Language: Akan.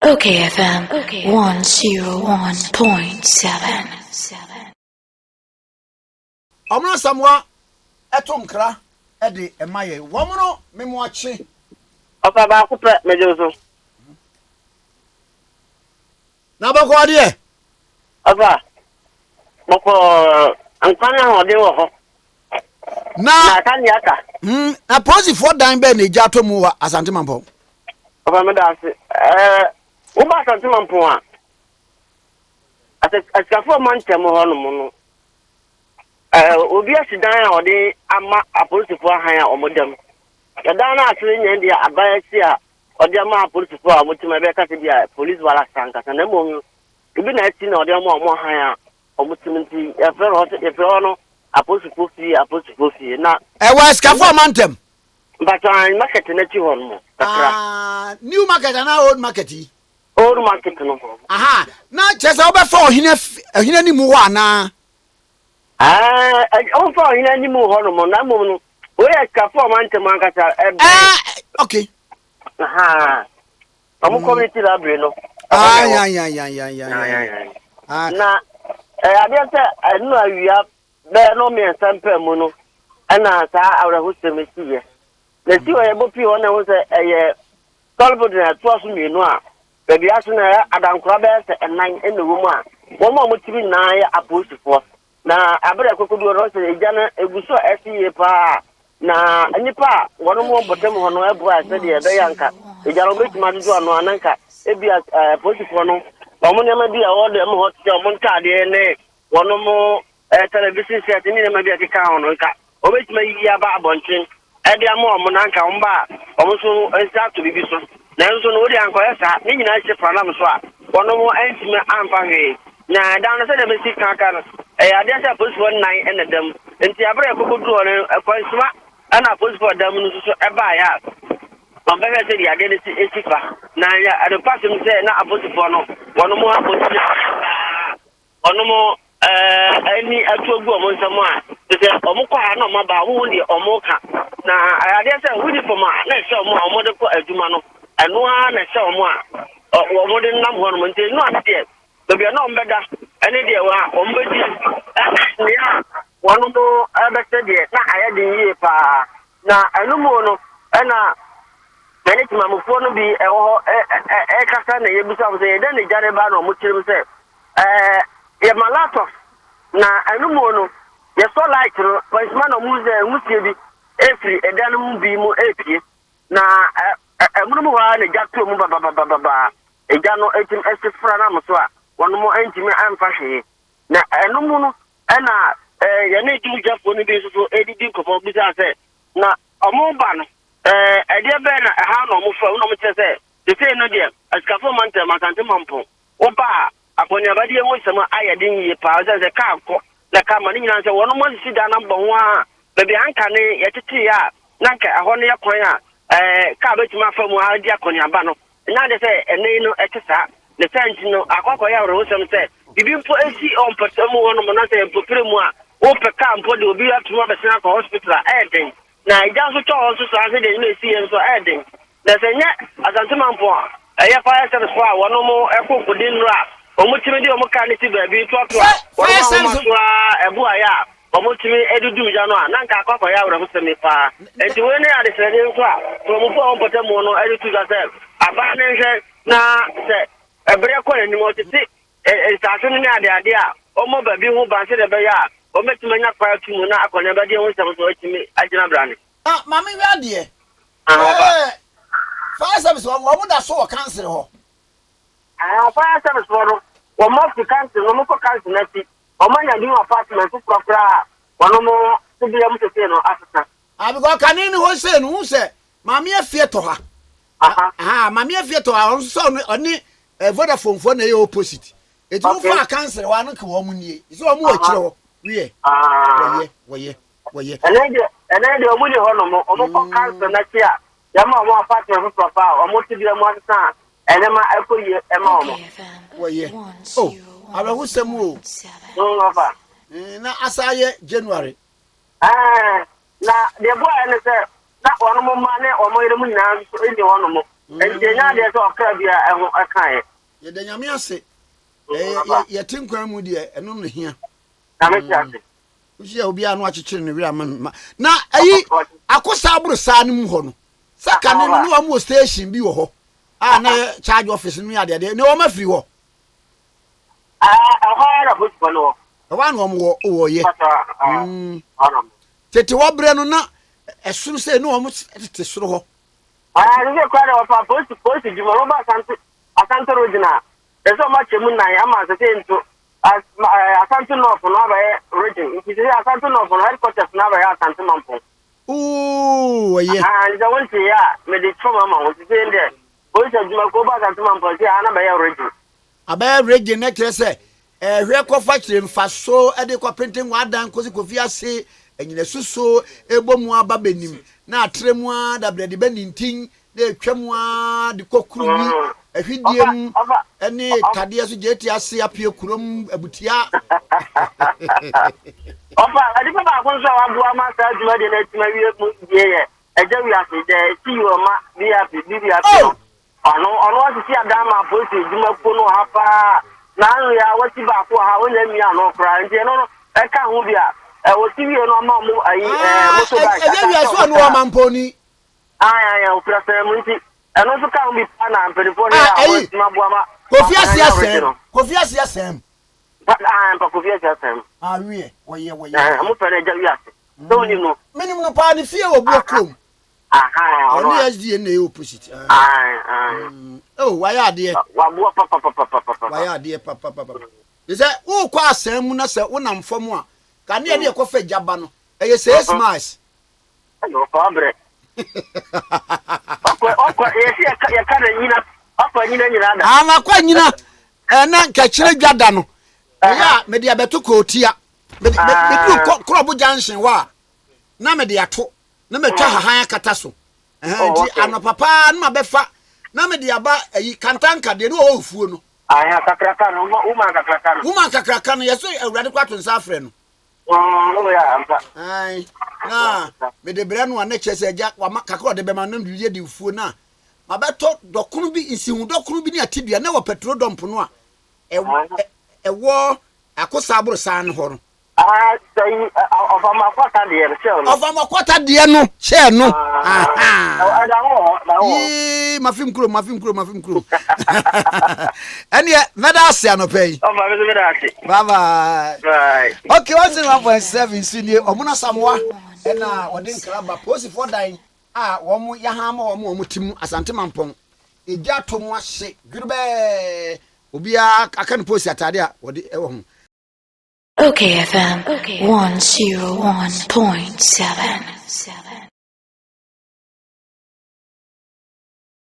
Okay FM 101.7. Ɔmono Asamoah ɛto nkra ɛde ɛma yɛn. Wɔmono Memoakye. Ɔfa baako pɛ megye wo so. Na bɔkɔɔ deɛ? Ɔfa, bɔkɔɔ, nkwa ne ahoɔden wɔ hɔ. Na, Na aka nea aka. Na polisifoɔ dan bɛn na egya atɔ mu wɔ Asante Mampɔn? Ɔfa meda ase. Ɛɛ, woba Asante Mampɔn a, asikafoɔ mantam hɔ nom no, ɛɛ, obi asi dan a ɔde ama apolisifoɔ ahan a wɔn da mu. Na dan no ase nyɛ deɛ aban asi a ɔde ama apolisifoɔ a wɔte mu ɛbɛka sɛ bi a police barracks ankasa na mmom no ebi na asi na ɔde ama wɔn ahan a wɔte mu nti yɛfrɛ no yɛfrɛ hɔ no apolisifoɔ fie apolisifoɔ fie na. Ɛwɔ asikafoɔ amantam. Mpatsɔ market n'akyi hɔ nom kakra. Ah, new market anaa old market yi. Old market no. Aha, na kyerɛ sɛ wobɛfa ɔhene ɔhene anim hɔ anaa? Ah, ɔmfa ɔhene anim hɔ nom na mmom no wei yɛ asikafoɔ ɔmantam ankasa ɛbɛn. Ah, okay. Aha. Ɔmo community library no. Ah, ya ya ya ya ya ya. Ah. Na ɛyɛ adeɛ sɛ ɛno awia bɛyɛ no mmiɛnsa mpɛ mu no ɛna saa awerɛhosɛm si yɛ. Na si hɔ yɛbɔ pii hɔ na ɛho sɛ ɛyɛ tɔlbo de na ɛtoa so mmienu a baabi ase na ɛyɛ adankora bɛyɛ sɛ ɛnan ɛna ɛwɔ mu a wɔn a wɔtumi nyinaa yɛ apolisifoɔ. Na aber a ekokodu hɔ no, ɔse egya no egu so a ɛhye yie paa, na nyimpa a hɔn wɔ mpɔtam hɔ no boae sɛdeɛ ɛbɛyɛ a nka egya no wɔbɛtumi adwodwo ano a na nka ebia apolisifoɔ no wɔn nneɛma bi a ɛwɔ dɛm hɔ te sɛ wɔn ntaadeɛ ne wɔn television set ne nneɛma bi a ɛkeka ho no nka wɔbɛtumi ayiyi aba abɔnten de ama wɔn na anka wɔn ba a wɔn nso nsa ato biribi so. Nanso no, wode ankɔyɛ saa. Ne nyinaa hyɛ pranam so a wɔn antumi amfa hwee. Na ɛdan no sɛdeɛ mesi ka aka no, ɛyɛ adeɛ sɛ apolisifoɔ nnan na ɛda mu. Nti abere a ɛkɔkɔduru hɔ no, kwansima ɛna apolisifoɔ ɛda mu no nso so ɛbaeɛ a wɔbɛhwɛ sɛdeɛ adeɛ no si si fa. Na nokwasɛm sɛ na apolisifoɔ no wɔn apolisifoɔ wɔn ani atu agu wɔn nsam a, te sɛ wɔkɔ ha na wɔaba a, wɔhu deɛ wɔreka. Na adeɛ sɛ uniform a na ɛhyɛ wɔn a wɔde kɔ adwuma no, ɛno ara na ɛhyɛ wɔn a wɔde nam hɔnom. Nti ɛnu ase deɛ, baabi a na wɔbɛda ne deɛ wɔbɛdi nea wɔn bɛhyɛ deɛ, na ayɛ den yie paa. Na ɛno mu no, ɛna yɛne temamufoɔ no bi ɛwɔ hɔ ɛkasa na yɛbisa wɔn sɛ yɛdɛn na gya no ba na wɔkyerɛ mu sɛ Ɛɛ, yɛma laptop, na ɛno mu no, yɛsɔ light no, kwansima na ɔmo sɛ nwusie bi efiri ɛdan no mu bi mu epie. Na ɛ ɛmono mu hɔ ara na egya too mu bababababa. Egya no etim esi fra nam so a wɔn mo ntumi amfa hwee. Na ɛno mu no ɛna ɛɛ yɛne dumgyafoɔ no bi nso so edidi nkɔmɔ bisa sɛ na ɔmo ba no ɛɛ ɛdeɛ bɛn na ɛha na ɔmo fa mu na ɔmo kyerɛ sɛ sesei no deɛ asikafoɔ mantam Asante Mampɔn Woba a, akɔneabadie ho nsɛm ayɛ den yie paa ɛsiane sɛ kaa kɔ na kaa ma ne nyinaa sɛ wɔnom asisi dan no abɔ ho a baabi a anka ne yɛteteeɛ a na anka ɛhɔ no yɛ kwan a ɛɛ kaa bɛtumi afa mu adi akɔneaba no ɛnyɛ adeɛ sɛ ɛnɛ yi no ɛte saa. Ne saa nti no akɔ akɔyɛ awerɛhosɛm sɛ biribi mpo ɛsi wɔ mpɔtam hɔnom na sɛ mpofiri mu a wopɛ kaa mpo de obi atom abɛsene akɔ hospital a ɛyɛ den. Na egya nso tɔ hɔ nso saa sɛdeɛ nnwuma ɛsi yɛ nso ɛyɛ den. Na sɛ nyɛ Asante Mampong a ɛyɛ fire service foɔ a wɔnom ɛko nkoden nnuro a wɔn tumi de wɔn car no si baabi toatoa wɔnom Fire ahoma service so ara ɛbo ayɛ a wɔn tumi de dum gya no a na nka akɔ akɔyɛ awerɛhosɛm yi paa. Nti wei ne adesrɛdeɛ nso a Kuromufoɔ a wɔn mpɔtamu no de to dwa sɛ aban no nhwɛ na sɛ ɛberɛ kɔ n'anim ɔtete nsaase no ne adeade a wɔmmɔ baabi ho ban sɛdeɛ ɛbɛyɛ a wɔbɛtumi anya kwan ato mu na akɔneabadie ho nsɛm nso atumi agyina brane. Na ma me hwɛ adeɛ. Ɛɛ fire service wɔn wɔn da so wɔ kansere hɔ. Ɛɛ fire service foɔ no wɔn afi kansere no wɔn kɔ kansere n'akyi wɔn anya new apartment foforɔ koraa a wɔn mo tebea mu sesei no asesa. Ah because kane no hɔ sei no wohu sɛ maame afie tɔ ha. Aha maame afie tɔ ha ɔno nso sɛ ɔne ɔne eh, Vodafone foɔ na ɛyɛ opposite. Eti wo fa kansere hɔ ano nka wɔn nie. Sɛ wɔn wɔ akyire hɔ wiɛ wɔyɛ wɔyɛ wɔyɛ. Ɛnɛ deɛ ɛnɛ deɛ wɔn ni hɔ nom wɔn kɔ kansere n'akyi a yɛma wɔn apartment foforɔ pa a wɔn tebea mu asesa a ɛnɛma ɛkɔ yie ɛma wɔn. Wɔyɛ oh awerɛhosɛm o. Na asa ayɛ January. Ɛɛ, na deɛ ɛboaeɛ ne sɛ, na wɔn mma ne wɔn yerenom nyinaa nso nni hɔnom. Nti ɛnyɛ adeɛ sɛ ɔkra bi a ɛho ɛkaeɛ. Yɛda Nyame ase. Ɛɛ yɛte nkwa mu deɛ ɛno na hia. Nyame te ase. Wohyia obiara no akyekyere ne werɛ ama ma na ayi akosa aboro saa no mu hɔ no sɛ kane no ne wɔn wɔ station bi wɔ hɔ a na yɛ charge office no yɛ adeadeɛ ne wɔn afiri hɔ. Ɛhɔ ara na polisifoɔ no wɔ. Ɛhɔ ara na wɔn wɔ wɔ yɛ. Tete hɔ berɛ no na ɛsono sɛ ne wɔn tete soro hɔ. Ɛɛ sɛ kura de wɔfa polisi polisi dwuma wɔba asante asante region a ɛsɛ wɔn akyɛ mu nan ama sɛ sɛ nto as ɛɛ asante north no abɛyɛ region nti sɛ asante north no headquarters no abɛyɛ asante mampɔn. Ooh ɛyɛ. Ah nti sɛ wɔn ti yɛ a mede fam ama wɔn ti sɛ ndɛ polisi adwuma ko ba asante mampɔn sɛ ha na bɛyɛ region. Abɛyɛ region na kyerɛ sɛ Ɛhwɛ kɔfa kyerɛ mfaso de kɔ penten wɔ adan kosi kofi ase anyinasu so ɛbɔ mu aba bɛnim na atrɛ mu ara da brɛ de bɛ nintin na ɛtwa mu ara de kɔ kuruwi ahwidie mu ɛne tadeɛ so gye ti ase apue kurom abutia. Ɔfa nipa baako nso a waboa ma saa dwumadie no atumi awie mu die yɛ Agya Wiase, the CEO ma BRP, BBRP no. Ɔno ɔno asisi adan ma apolisi adwumakuo no wɔ ha paa na anwea a wasi baako wɔ ha wonya mmia ano koraa nti ɛno no ɛka ho bi a wɔsi wie no ama ɔmo ayi ɛɛ motorbike ɛyɛ wiase ɔno wɔ mampɔni ayi ayi ofura sɛn mu nti ɛno nso ka ho bi paa na mpanimfoɔ no yɛ a wɔatumi aboa ma kofi ase asɛm kofi ase asɛm mpa kofi ase asɛm awiɛ wɔyɛ wɔyɛ ɛɛ mo pɛ no agya wiase sɛ wonim no menim no paa ne fie wɔ buo kurom Ɔne SDA na ɛyɛ opposite. Oh, wayɛ adeɛ. Waboa papapapapapa. Wayɛ adeɛ papapapa. Te sɛ wokɔ asan mu na sɛ wonam fam a, kanea ne ɛkɔfa gya ba no, ɛyɛ six mhm. miles. Ɛna ɔkɔ abrɛ. Ɔkɔ ɔkɔ yɛsi yɛka yɛka na nyina ɔkɔ nyina nyina da. Amakɔ nyina ɛna nkɛkyerɛ dwa da no. Ɛyɛ a mede abɛto kootia. Mede mede korɔbo junction hɔ a na mede ato. na matwa hahan akata so oh, nti anɔpa paa na mabɛfa na mede aba ayi kantanka deɛ ne wɔwɔ ofuo no kakraka no woman kakraka no woman kakraka no yɛsɛ awurade kɔ ato nsa afrɛ no na mede brɛ no a na kyerɛ sɛ agya wama kakra ɔde bɛma no yɛ de fuo no a mabɛtɔ dɔkono bi nsihu dɔkono bi ne atedua na wɔ petro dɔmpo no a ɛwɔ akosa aborosan no hɔ no Ah, sɛ ɔfamakɔta deɛ no kyɛw no. Ɔfamakɔta deɛ no kyɛɛ no. Ɛda ho wɔ hɔ, da ho wɔ hɔ. Yee, mafim kurom, mafim kurom, mafim kurom. Ɛneɛ, mɛda ase anɔpa yi. Ɔfa mi so mɛda ase. Bye bye. Bye. Okay, 101.7 so nie, ɔmo Asamoah ɛna wɔde nkra ba polisifoɔ dan a wɔn yahan ma wɔn wɔn ti mu Asante Mampɔn. Egya atɔ mu ahye dwerɛbɛɛ. Obiara aka ne polisi ataade a wɔde ɛwɔ ho. Okay FM 101.7.